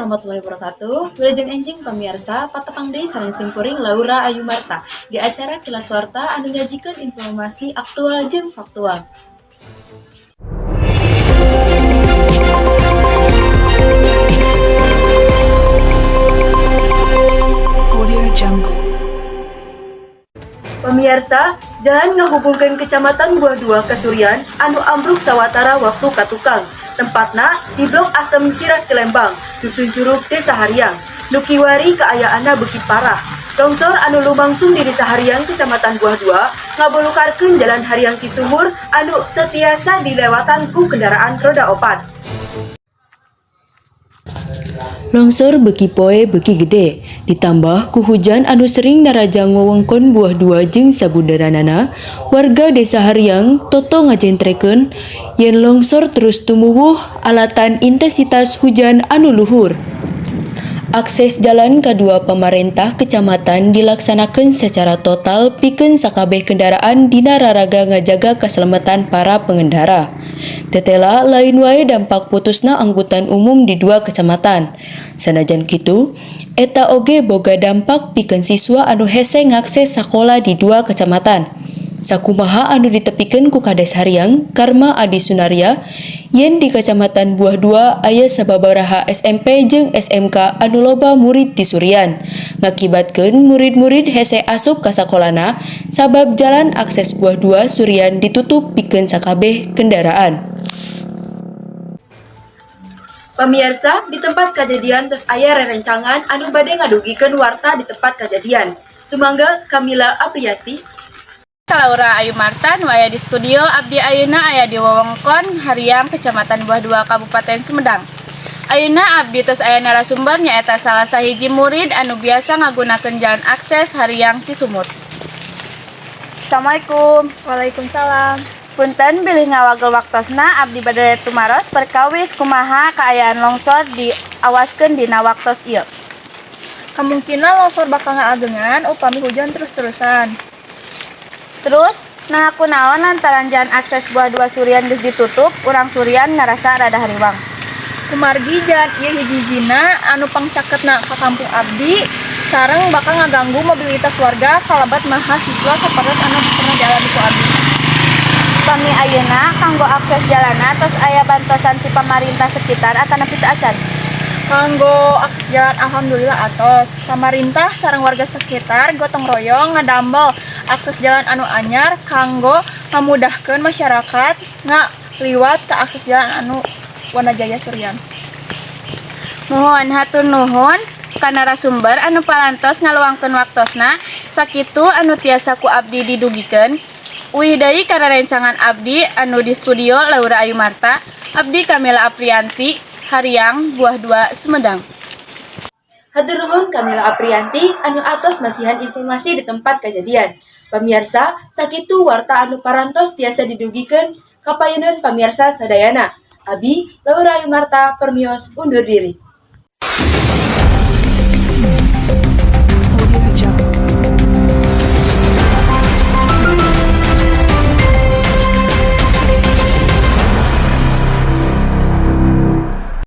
Warahmatullahi wabarakatuh. Wilujeng enjing pamirsa, patepang deui sareng simkuring Laura Ayu Marta di acara Kilas Warta anu nyajikeun informasi aktual jeung faktual. Audio Jungle. Pemirsa, jalan ngahubungkeun Kecamatan Buah Dua ke Surian anu ambruk sawatara waktu ka tukang. Tempatna di Blok Asem Sirah Cilembang, Dusun Curug, Desa Hariang. Nu kiwari kaayaanna beuki parah. Longsor anu lumangsung di Desa Hariang, Kecamatan Buah Dua, ngabolukarkeun jalan Hariang Cisumur anu teu tiasa dilewatan ku kendaraan roda opat. Longsor beuki poe beuki gede, ditambah ku hujan anu sering narajang wewengkon Buah Dua jeung sabudeureunana, warga Desa Hariang toto ngajentrekeun yen longsor terus tumuwuh alatan intensitas hujan anu luhur. Akses jalan kadua pamarentah kecamatan dilaksanakeun secara total pikeun sakabeh kendaraan dina raraga ngajaga keselamatan para pengendara. Tetela lain wae dampak putusna angkutan umum di dua kecamatan. Sanajan kitu, eta oge boga dampak pikeun siswa anu hese ngakses sakola di dua kecamatan. Sakumaha anu ditepikeun ku Kades Hariang, Karma Adi Sunarya, yen di Kecamatan Buah Dua aya sababaraha SMP jeung SMK anu loba murid di Surian. Ngakibatkeun murid-murid hese asup ka sakolana sabab jalan akses Buah Dua Surian ditutup pikeun sakabeh kendaraan. Pemirsa, di tempat kejadian tos aya rerencangan anu bade ngadugikeun warta di tempat kejadian. Sumangga, Kamila Apriyanti. Laura Ayu Marta nu aya di studio. Abdi ayeuna aya di wewengkon Hariang, Kecamatan Buah Dua, Kabupaten Sumedang. Ayeuna abdi tos aya narasumber, nyaeta salah sahiji murid anu biasa ngagunakeun jalan akses Hariang Cisumur. Assalamualaikum. Waalaikumsalam. Punten bilih ngawagel waktosna, abdi bade tumaros perkawis kumaha kaayaan longsor diawaskeun dina waktos ieu. Kemungkinan longsor bakal ngaagengan upami hujan terus-terusan. Terus, nah kunaon lantaran jalan akses Buah Dua Surian geus ditutup, urang Surian ngarasa rada hariwang? Kumargi jalan ieu hiji-hijina anu pangcaketna ka kampung abdi sareng bakal ngaganggu mobilitas warga kalabat mahasiswa sapertos anu pernah dialami ku abdi. Pami ayeuna kanggo akses jalanna tos aya bantosan ti pamarintah sekitar atanapi teu acan? Kanggo akses jalan, alhamdulillah atos. Pamarintah sareng warga sekitar gotong royong ngadamel akses jalan anu anyar kanggo ngamudahkeun masyarakat ngaliwat ke akses jalan anu Wanajaya Surian. Nuhun, hatur nuhun ka narasumber anu parantos ngaluangkeun waktosna. Sakitu anu tiasa ku abdi didugikeun. Uih deui ka rerencangan abdi anu di studio, Laura Ayu Marta. Abdi Kamila Aprianti, Hariang, Buah Dua, Sumedang. Hatur nuhun Kamila Apriyanti anu atos masihan informasi di tempat kejadian. Pamirsa, sakitu warta anu parantos tiasa didugikeun kapayuneun pamirsa sadayana. Abi, Laura Ayu Marta, permios undur diri.